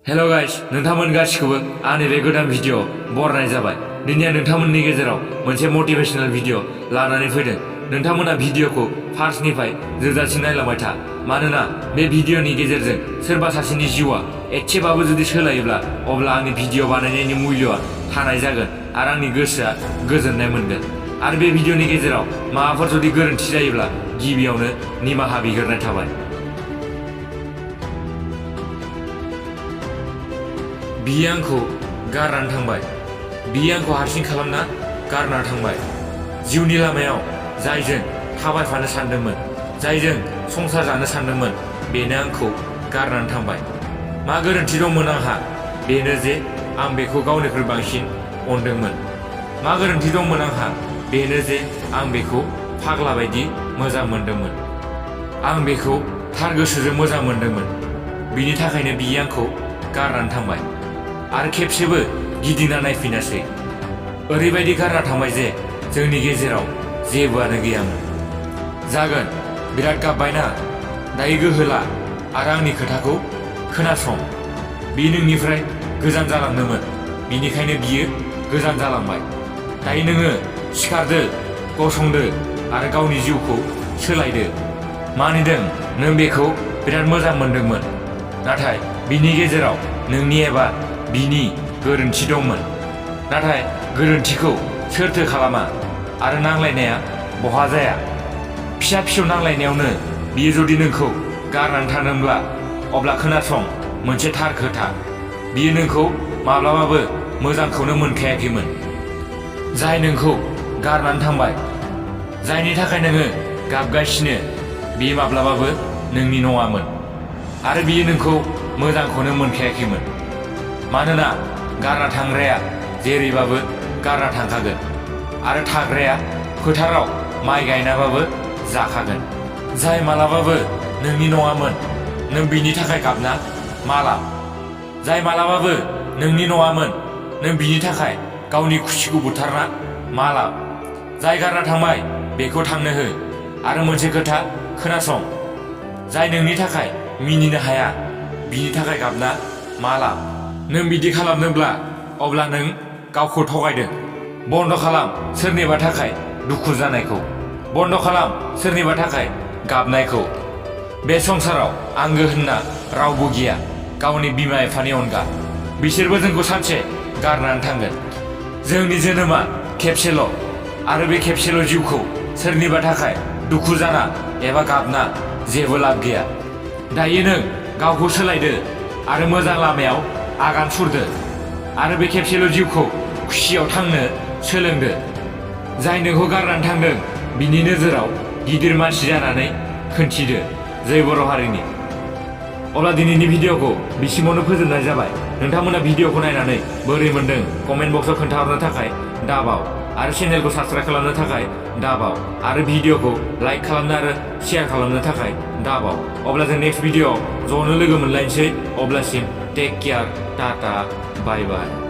Hello guys, नोंथांमोन गासिखौबो आंनि बे गोदान भिडिअ बरायनाय जाबाय। दिनै नोंथांमोननि गेजेराव मोनसे मोटिभेशनल भिडिअ लानानै फैदों। नोंथांमोना भिडिअखौ फार्स्टनिफ्राय जोबजासिम नायलांबाय था, मानोना बे भिडिअनि गेजेरजों सोरबा सासेनि जिउआ एसेबाबो जुदि सोलायोब्ला अब्ला आंनि भिडिअ बानायनायनि मुल्यआ थानाय जागोन आरो आंनि गोसोआ गोजोननाय मोनगोन। आरो बे भिडिअनि गेजेराव माबाफोर जुदि गोरोन्थि जायोब्ला गिबियावनो निमाहा बिग्रोनाय थाबाय। बियो आंखौ गारनानै थांबाय, बियो आंखौ हारसिं खालामना गारना थांबाय। जिउनि लामायाव जायजों थाबायफानो सानदोंमोन, जायजों संसार जानो सानदोंमोन, बेनो आंखौ गारनानै थांबाय। मा गोरोन्थि दंमोन आंहा? बेनो जे आं बेखौ गावनिख्रुइ बांसिन अनदोंमोन। मा गोरोन्थि दंमोन आंहा? बेनो जे आं बेखौ फाग्ला बायदि मोजां मोनदोंमोन। आं बेखौ थार गोसोजों मोजां मोनदोंमोन। बिनि थाखायनो बियो आंखौ गारनानै थांबाय आरो खेबसेबो गिदिंना नायफिनासै। ओरैबायदि गारना थांबाय जे जोंनि गेजेराव जेबोआनो गैयामोन। जागोन, बिराद गाबबायना? दायो गोहो ला आरो आंनि खोथाखौ खोनासं। बियो नोंनिफ्राय गोजान जालांदोंमोन, बिनिखायनो बियो गोजान जालांबाय। दायो नोङो सिखारदो, गसंदो आरो गावनि जिउखौ सोलायदो। मानिदों नों बेखौ बिराद मोजां मोनदोंमोन, नाथाय बिनि गेजेराव नोंनि एबा बिनि गोरोन्थि दंमोन। नाथाय गोरोन्थिखौ सोरथो खालामा आरो नांलायनाया बहा जाया? फिसा फिसौ नांलायनायावनो बियो जुदि नोंखौ गारनानै थांदोंब्ला अब्ला खोनासं मोनसे थार खोथा, बियो नोंखौ माब्लाबाबो मोजांखौनो मोनखायाखैमोन। जाय नोंखौ गारनानै थांबाय, जायनि थाखाय नोङो गाबगासिनो, बियो माब्लाबाबो नोंनि नङामोन आरो बियो नोंखौ मोजांखौनो मोनखायाखैमोन। मानोना गारना थांग्राया जेरैबाबो गारना थांखागोन आरो थाग्राया फोथाराव माइ गायनाबाबो जाखागोन। जाय मालाबाबो नोंनि नङामोन, नों बिनि थाखाय गाबना मा लाब? जाय मालाबाबो नोंनि नङामोन, नों बिनि थाखाय गावनि खुसिखौ बुथारना मा लाब? जाय गारना थांबाय बेखौ थांनो हो आरो मोनसे खोथा खोनासं, जाय नोंनि थाखाय मिनिनो हाया, बिनि थाखाय गाबना मा लाब? नों बिदि खालामदोंब्ला अब्ला नों गावखौ थगायदों। बन्द खालाम सोरनिबा थाखाय दुखु जानायखौ, बन्द खालाम सोरनिबा थाखाय गाबनायखौ। बे संसाराव आंगो होनना रावबो गैया गावनि बिमा बिफानि अनगा। बिसोरबो जोंखौ सानसे गारनानै थांगोन। जोंनि जोनोमा खेबसेल' आरो बे खेबसेल' जिउखौ सोरनिबा थाखाय दुखु जाना एबा गाबना जेबो लाब गैया। दायो नों गावखौ सोलायदो आरो मोजां लामायाव आगान सुरदो आरो बे खेबसेल' जिउखौ खुसियाव थांनो सोलोंदो। जाय नोंखौ गारनानै थांदों बिनि नोजोराव गिदिर मानसि जानानै खोन्थिदो। जय बर' हारिनि। अब्ला दिनैनि भिडिअखौ बिसिमावनो फोजोबनाय जाबाय। नोंथांमोना भिडिअखौ नायनानै बोरै मोनदों कमेन्ट बक्सआव खोन्थाहरनो थाखाय दाबाव आरो चेनेलखौ साबस्क्राइब खालामनो थाखाय दाबाव आरो भिडिअखौ लाइक खालामनो आरो शेयार खालामनो थाखाय दाबाव। अब्ला जों नेक्स्ट भिडिअआव ज'नो लोगो मोनलायनोसै। अब्लासिम टेक केयार, टाटा, बाय बाय।